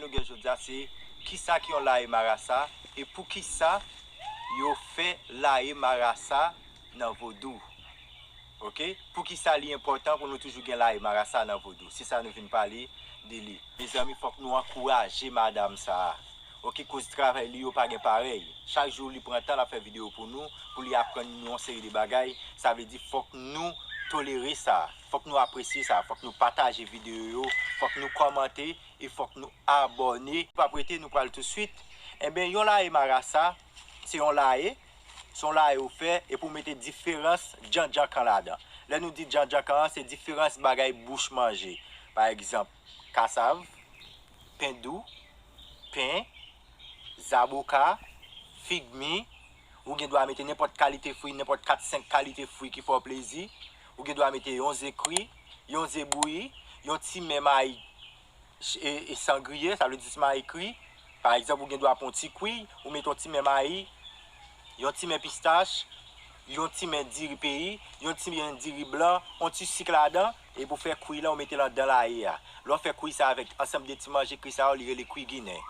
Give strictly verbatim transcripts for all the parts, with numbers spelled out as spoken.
Nou gen jodi a se kisa ki yon laye marasa e poukisa yo fè laye marasa nan vodou. Oke? Poukisa li enpòtan pou nou toujou gen laye marasa nan vodou? Se sa nou vin pale de li. Mezanmi, fòk nou ankouraje madanm sa a. Oke, koz travay li yo pa gen parèy. Chak jou li pran tan l ap fè videyo pou nou, pou li aprann nou yon seri de bagay. Sa vle di fòk nou tolere sa. Fòk nou apresye sa. Fòk nou pataje videyo yo. Fòk nou kòmante e fòk nou abòne. Pa prete, nou pral touswit. Enben, yon laye marasa, se yon laye, se yon laye ou fè, epi ou mete diferans djandjankan ladan. Lè nou di djandjankan an, se diferans bagay bouch manje. Pa egzanp, kasav, pen dou, pen, zaboka, figmi, ou gen dwa mete nenpòt kalite fwi, nenpòt kat senk kalite fwi ki fè w plezi. Ou gen dwa mete yon ze kri, yon ze bouyi, yon ti men mayi e, e sangriye, sa vle di ti mayi kri. Pa egzanp, ou gen dwa pran yon ti kwiy, ou mete yon ti men mayi, yon ti men pistach, yon ti men diri peyi, yon ti men diri blan, yon ti sik ladan, epi w fè kwiy la, ou mete l anndan laye a. Lè w fè kwiy sa avèk ansanm de ti manje kri sa yo, li rele kwiy ginen.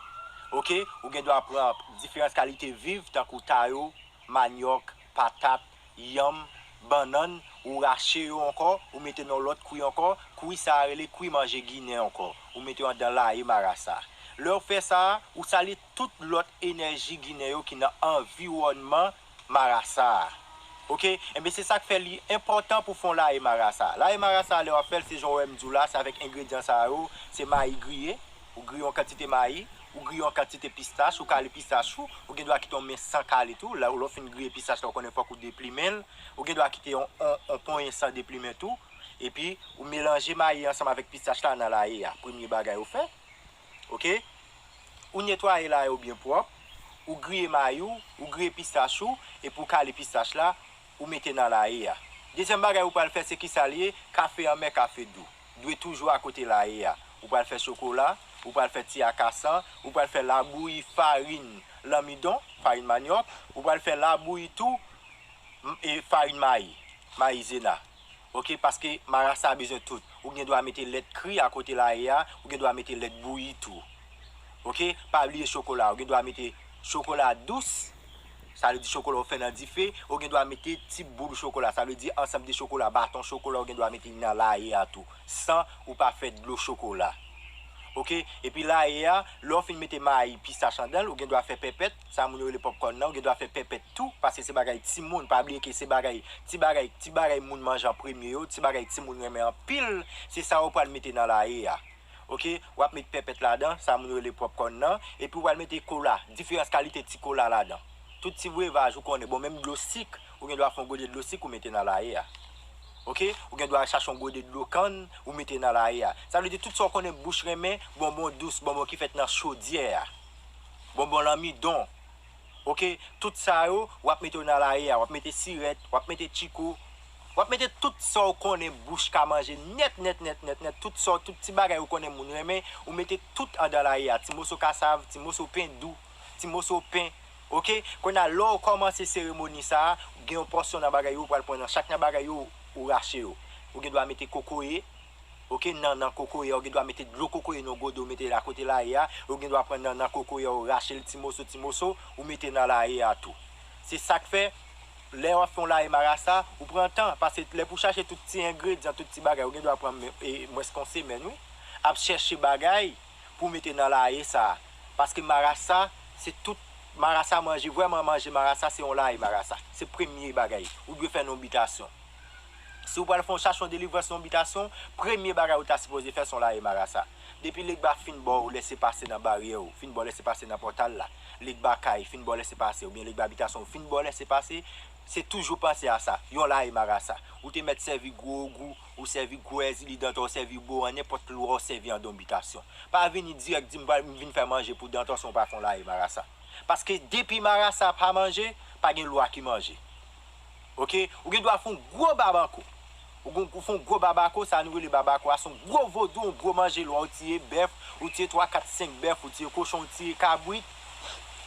Oke? Ou gen dwa pran diferans kalite viv, tankou tayo, manyòk, patat, yanm, bannann, ou rache yo ankò, ou mete nan yon lòt kwiy ankò, kwiy sa a rele kwiy manje ginen ankò, ou mete yo anndan laye marasa. Lè w fè sa a, ou sale tout lòt enèji ginen yo ki nan anviwònman marasa a. Oke? Enben, se sa k fè li enpòtan pou fè yon laye marasa. Laye marasa, lè w ap fè l, se jan w wè m di w la, se avèk engredyan sa yo, se mayi griye, ou griye yon kantite mayi, ou griye yon kantite pistach, ou kale pistach ou, ou gen dwa kite yon men san kale tou, lè w fin griye pistach la, ou konnen fòk ou deplimen l, ou gen dwa kite yon, yon, yon ponyen san deplimen tou, epi ou melanje mayi ansanm avèk pistach la nan laye a, premye bagay ou fè. Oke? Ou netwaye laye ou byen pwòp, ou griye mayi w, ou griye pistach ou, epi ou kale pistach la, ou mete nan laye a. Dezyèm bagay ou pral fè, se kisa l ye? Kafe anmè, kafe dou. Dwe toujou akote laye a. Ou pral fè chokola, ou pral fè ti akasan, ou pral fè labouyi farin lanmidon, farin manyòk, ou pral fè labouyi tou, m, e farin mayi, mayizena. Oke, paske marasa bezwen tout. Ou gen dwa mete lèt kri akote laye a, ou gen dwa mete lèt bouyi tou. Oke, pa bliye chokola, ou gen dwa mete chokola dous, sa vle di chokola ou fè nan dife, ou gen dwa mete ti boul chokola, sa vle di ansanm de chokola, baton chokola, ou gen dwa mete nan laye a tou, san ou pa fè dlo chokola. Oke, epi laye a, lè w fin mete mayi, pistach anndan l, ou gen dwa fè pèpèt, sa moun yo rele pòpkòn nan, ou gen dwa fè pèpèt tou, paske se bagay timoun, pa bliye ke se bagay, ti bagay, ti bagay moun manje an premye yo, ti bagay timoun renmen anpil, se sa yo pral mete nan laye a. Oke, w ap met pèpèt ladan, sa moun yo rele pòpkòn nan, epi w pral mete kola, diferans kalite ti kola ladan. Tout ti brevaj ou konnen, bon, menm dlo sik, ou gen dwa fè yon gode dlo sik ou mete nan laye a. Oke, ou gen dwa chache yon gode dlo kann ou mete nan laye a. Sa vle di tout sa w konnen bouch renmen, bonbon dous, bonbon ki fèt nan chodyè a, bonbon lanmidon. Oke, tout sa yo, w ap mete yo nan laye a, w ap mete sirèt, w ap mete tchiko, w ap mete tout sa w konnen bouch ka manje nèt, nèt, nèt, nèt, nèt, tout sa, tout ti bagay ou konnen moun renmen, ou mete tout anndan laye a, ti moso kasav, ti moso pen dou, ti moso pen, oke? Kounye a, lè w kòmanse seremoni sa a, gen yon pòsyon nan bagay yo ou pral pran nan chak nan bagay yo, ou rache yo. Ou gen dwa mete kokoye, oke, nannan kokoye a, ou gen dwa mete dlo kokoye nan yon gode, ou mete l akote laye a, ou gen dwa pran nannan kokoye a, ou rache l ti moso, ti moso, ou mete nan laye a tou. Se sa k fè, lè w ap fè yon laye marasa, ou pran tan, paske lè pou chache tout ti engredyan, tout ti bagay, ou gen dwa pran men, e, mwens ke yon semèn, wi, ap chèche bagay pou mete nan laye sa a. Paske marasa, se tout, marasa manje, vrèman manje marasa, se yon laye marasa. Se premye bagay. Ou dwe fè nan yon bitasyon. Si w pral fè yon chache yon delivrans nan yon bitasyon, premye bagay ou ta sipoze fè se yon laye marasa. Depi Legba fin ba w lèsepase nan baryè w, fin ba w lèsepase nan pòtal la, Legba kay fin ba w lèsepase, oubyen Legba bitasyon w fin ba w lèsepase, se toujou panse a sa, yon laye marasa. Ou te mèt sèvi gwo ogou, ou sèvi gwo èzili dantò, ou sèvi bowan, nenpòt lwa ou sèvi anndan yon bitasyon. Pa vini dirèk di m pral, m vin fè manje pou dantò san w pa fè yon laye marasa. Paske depi marasa pa manje, pa gen lwa ki manje. Oke? Ou gen dwa fè yon gwo babankou. Ou gen, ou fè yon gwo babako, sa nou rele babako a, se yon gwo vodou, yon gwo manje lwa, ou tiye bèf, ou tiye twa, kat, senk bèf, ou tiye kochon, ou tiye kabrit.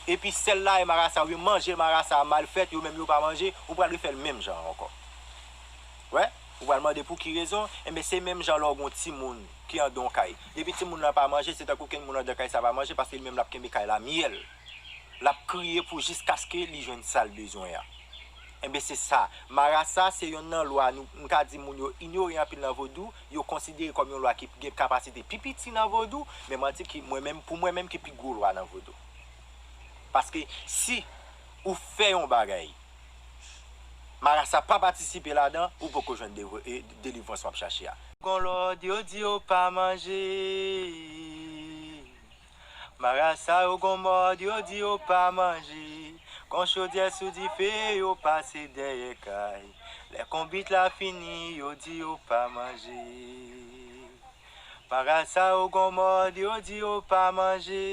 Epi sèl laye marasa, oubyen manje marasa a mal fèt, yo menm yo pa manje, ou pral refè l menm jan an ankò. Wè? Ou pral mande pou ki rezon? Enben, se menm jan lè w gen yon timoun ki andan yon kay. Depi timoun nan pa manje, se tankou kenn moun andan kay sa pa manje, paske li menm l ap kenbe kay la myèl. L ap kriye pou jiskaske li jwenn sa l bezwen an. Enben, se sa. Marasa se yonn nan lwa nou, m ka di moun yo inyore anpil nan vodou, yo konsidere kòm yon lwa ki gen kapasite pi piti nan vodou, men mwen di ki, mwen menm, pou mwen menm, ki pi gwo lwa nan vodou. Paske si ou fè yon bagay, marasa pa patisipe ladan, ou poko jwenn de, e, delivrans w ap chache a. Gon lòd yo di yo pa manje. Marasa yo gon mòd yo di yo pa manje. Gon chodyè sou dife yo pase dèyè kay. Lè konbit la fini, yo di yo pa manje. Marasa yo gon mòd yo di yo pa manje.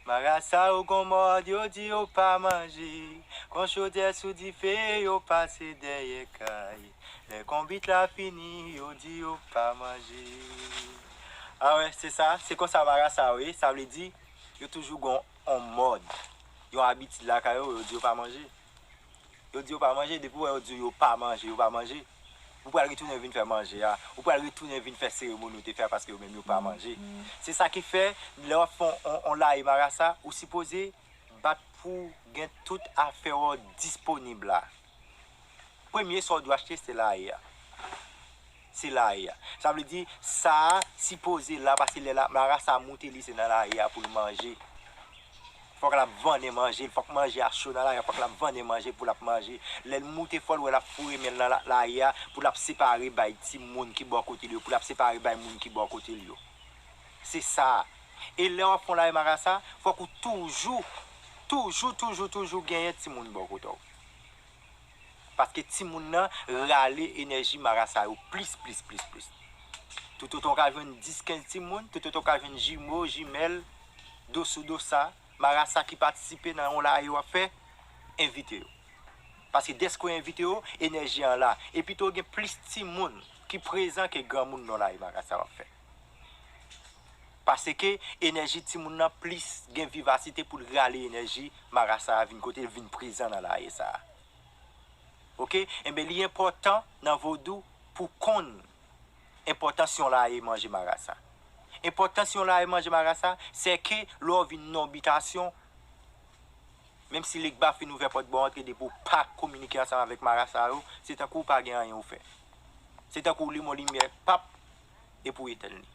Marasa yo gon mòd yo di yo pa manje. Gon chodyè sou dife yo pase dèyè kay. Lè konbit la fini, yo di yo pa manje. Awe, se sa, se konsa marasa yo ye, sa vle di, yo toujou gon on mòd, yon abitid lakay yo, yo di yo pa manje. Yo di yo pa manje, depi w wè yo di yo pa manje, yo pa manje, ou pral retounen vin fè manje a, ou pral retounen vin fè seremoni ou te fè a paske yo menm yo pa manje. Se sa ki fè, lè w ap fè on, on, on laye marasa, ou sipoze bat pou gen tout afè w disponib la. Premye sa w dwe achte, se laye a. Se laye a. Sa vle di, sa a sipoze la, paske lè la, marasa moute li, se nan laye a pou l manje. Fòk l ap vannen manje l, fòk manje a cho nan laye a, fòk l ap vannen manje pou l ap manje. Lè l moute fò, l wè l ap foure men l nan la, laye a, pou l ap separe bay timoun ki bò kote l yo, pou l ap separe bay moun ki bò kote l yo. Se sa. E lè w ap fè on laye marasa, fòk ou toujou, toujou, toujou, toujou genyen timoun bò kote w. Paske timoun nan rale enèji marasa yo plis, plis, plis, plis. Toutotan w ka jwenn dis, kenz timoun, toutotan w ka jwenn jimo, jimèl, dosou dosa, marasa ki patisipe nan yon laye w ap fè, envite yo. Paske dèske w envite yo, enèji an la. Epi tou gen plis timoun ki prezan ke granmoun nan laye marasa w ap fè. Paske enèji timoun nan plis gen vivasite pou l rale enèji marasa a vin kote l vin prezan nan laye sa a. Oke? Enben, li enpòtan nan vodou pou konn enpòtans yon laye manje marasa. Enpòtans yon laye manje marasa, se ke lè w vin nan yon bitasyon, menm si Legba fin ouvè pòt ba w antre, depi w pa kominike ansanm avèk marasa yo, se tankou w pa gen anyen w fè. Se tankou w limen yon limyè, pap, epi w etèn li.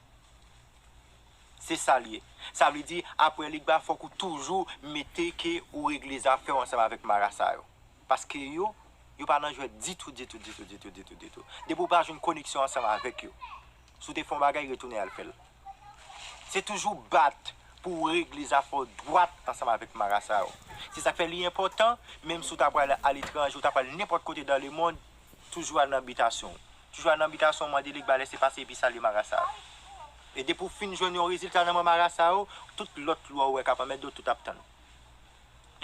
Se sa l ye. Sa vle di, apre Legba, fòk ou toujou mete ke ou regle zafè w ansanm avèk marasa yo. Paske yo, yo pa nan jwèt ditou, ditou, ditou, ditou, ditou, ditou. Depi w pa jwenn koneksyon ansanm avèk yo, si w te fè yon bagay, retounen al fè l. Se toujou bat pou w regle zafè w dwat ansanm avèk marasa yo. Se sa k fè li enpòtan, menm si w ta pral aletranje, w ta pral nenpòt kote dans le monde, toujou al nan bitasyon w. Toujou al nan bitasyon w, mande Legba lèse pase epi salye marasa yo. E depi w fin jwenn yon rezilta nan men marasa yo, tout lòt lwa w wè k ap anmède w, tout ap tann.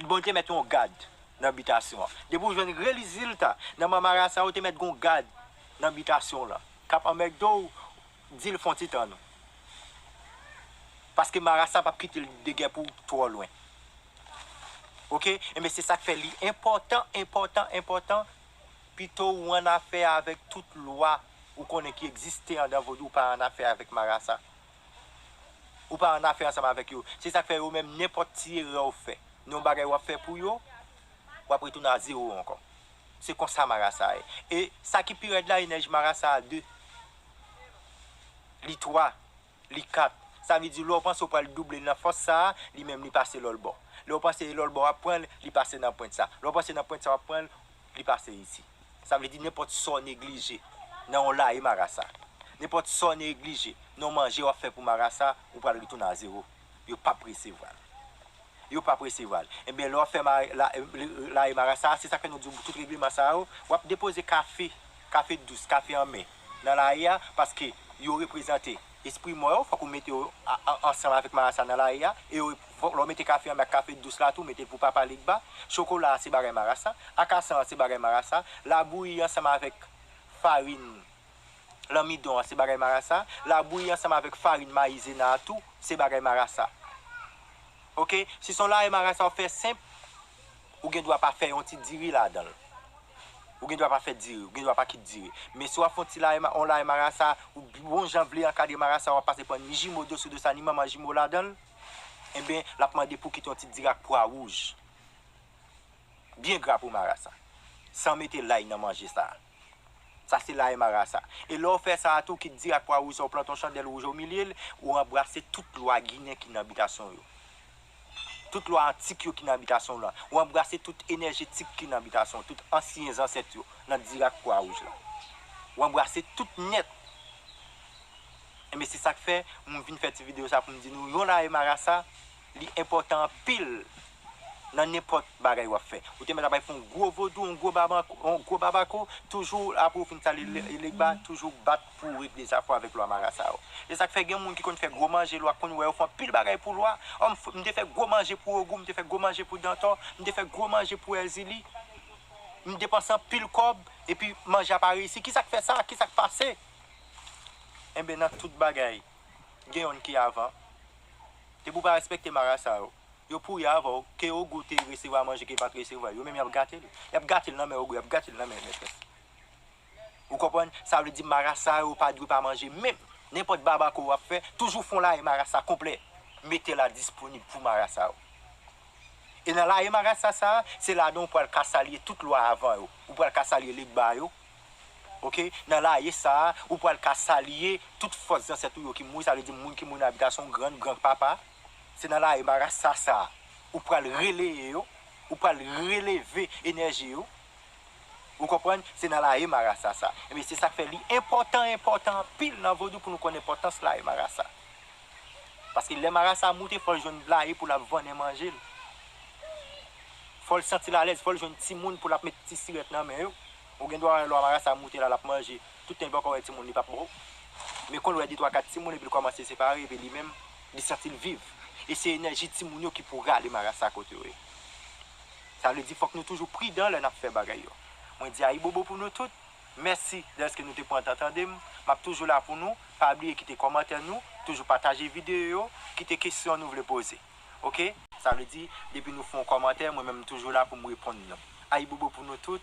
Bon, li te mèt yon gad nan bitasyon an. Depi w jwenn rezilta nan men marasa yo, te mèt gon gad nan bitasyon w lan. K ap anmède w, di l fè yon ti tann ou. Paske marasa p ap kite l degèpi w twò lwen. Oke? Enben, se sa k fè li enpòtan, enpòtan, enpòtan, pito w annafè avèk tout lwa ou konnen ki egziste anndan vodou, ou pa annafè avèk marasa. Ou pa annafè ansanm avèk yo. Se sa k fè yo menm, nenpòt ti erè w fè nan yon bagay w ap fè pou yo, w ap retounen a zewo ankò. Se konsa marasa ye. E sa ki pi rèd la, enèji marasa a de. Li twa, li kat. Sa vle di, lè w panse w pral double nan fòs sa a, li menm li pase lòt bò. Lè w panse lòt bò w ap pran l, li pase nan pwent sa. Lè w panse nan pwent sa w ap pran l, li pase isi. Sa vle di, nenpòt sa w neglije nan yon laye marasa, nenpòt sa w neglije nan yon manje w ap fè pou marasa, ou pral retounen a zewo. Yo p ap resevwa l. Yo p ap resevwa l. Enben, lè w ap fè ma-, la, laye marasa, se sa k fè nou di w tout regleman sa yo, w ap depoze kafe, kafe dous, kafe anmè nan laye a, paske yo reprezante espri mò yo, fòk ou mete yo a-, a-, ansanm avèk marasa nan laye a, e yo, fòk lè w mete kafe anmè ak kafe dous la tou, mete l pou papa Legba. Chokola a se bagay marasa, akasan an se bagay marasa, labouyi ansanm avèk farin lanmidon an se bagay marasa, labouyi ansanm avèk farin mayizena a tou, se bagay marasa. Oke? Si se yon laye marasa w fè senp, ou gen dwa pa fè yon ti diri ladan l. Ou gen dwa pa fè dire, ou gen dwa pa kit dire. Men si w ap fè yon ti laye, yon laye marasa, ou bon jan vle ankadre marasa, w ap pase pran ni jimo do sou do sa, ni manman jimo ladan l, enben, l ap mande pou w kite yon ti dire ak pwa wouj. Byen gra pou marasa. San mete lay nan manje sa. Sa se laye marasa. E lè w fè sa a tou, kit dire ak pwa wouj sa, w plante yon chandèl wouj o milye l, ou anbrase tout lwa ginen ki nan bitasyon w yo. Tout lwa antik yo ki nan bitasyon w lan. Ou anbrase tout enèjetik ki nan bitasyon w, tout ansyen zansèt yo nan dire ak pwa wouj la. Ou anbrase tout nèt. Enben, se sa k fè m vin fè ti videyo sa pou m di nou, yon laye marasa, li enpòtan anpil nan nenpòt bagay w ap fè. Ou te mèt ap al fè yon gwo vodou, yon gwo babako, yon gwo babako, toujou apre w fin salye le-, legba, toujou bat pou w regle zafè w avèk lwa marasa yo. Se sa k fè gen moun ki konn fè gwo manje lwa, konn wè yo fè anpil bagay pou lwa. Ò, m f-, m te fè gwo manje pou Ogou, m te fè gwo manje pou Dantò, m te fè gwo manje pou Èzili. M depanse anpil kòb, epi manje a pa reyisi. Kisa k fè sa? Kisa k pase? Enben, nan tout bagay, gen yonn ki avan. Depi w pa respekte marasa yo, yo pouri avan w, ke Ogou te resevwa manje, ke l pa t resevwa, yo menm y ap gate l. Y ap gate l nan men Ogou, y ap gate l nan men mètrès. Ou konprann? Sa vle di marasa yo pa dwe pa manje menm. Nenpòt babako w ap fè, toujou fè yon laye marasa konplè. Mete l a disponib pou marasa yo. E nan laye marasa sa, se ladan w pral ka salye tout lwa avan yo. Ou pral ka salye legba yo. Oke? Nan laye sa, ou pral ka salye tout fòs zansèt ou yo ki mouri, sa vle di moun ki mouri nan abitasyon w, grann, granpapa. Se nan laye marasa sa, ou pral releye yo, ou pral releve enèji yo. Ou konprann? Se nan laye marasa sa. Ebyen, se sa k fè li enpòtan, enpòtan anpil nan vodou pou nou konn enpòtans laye marasa. Paske lè marasa moute, fò l jwenn laye pou l ap vannen manje l. Fò l santi l alèz, fò l jwenn timoun pou l ap met ti sirèt nan men yo. Ou gen dwa wè lwa marasa moute la, l ap manje. Tout tan li poko wè timoun, li p ap ba w. Men kon l wè de, twa, kat timoun, epi l kòmanse separe, epi li menm, li santi l viv. E se enèji timoun yo ki pou rale marasa kote yo ye. Sa vle di, fòk nou toujou pridan lè n ap fè bagay yo. Mwen di ayibobo pou nou tout. Mèsi dèske nou te pran tan tande m. M ap toujou la pou nou. Pa bliye kite kòmantè nou. Toujou pataje videyo yo. Kite kesyon nou vle poze. Oke? Sa vle di, depi nou fè yon kòmantè, mwen menm m toujou la pou m reponn nou. Ayibobo pou nou tout.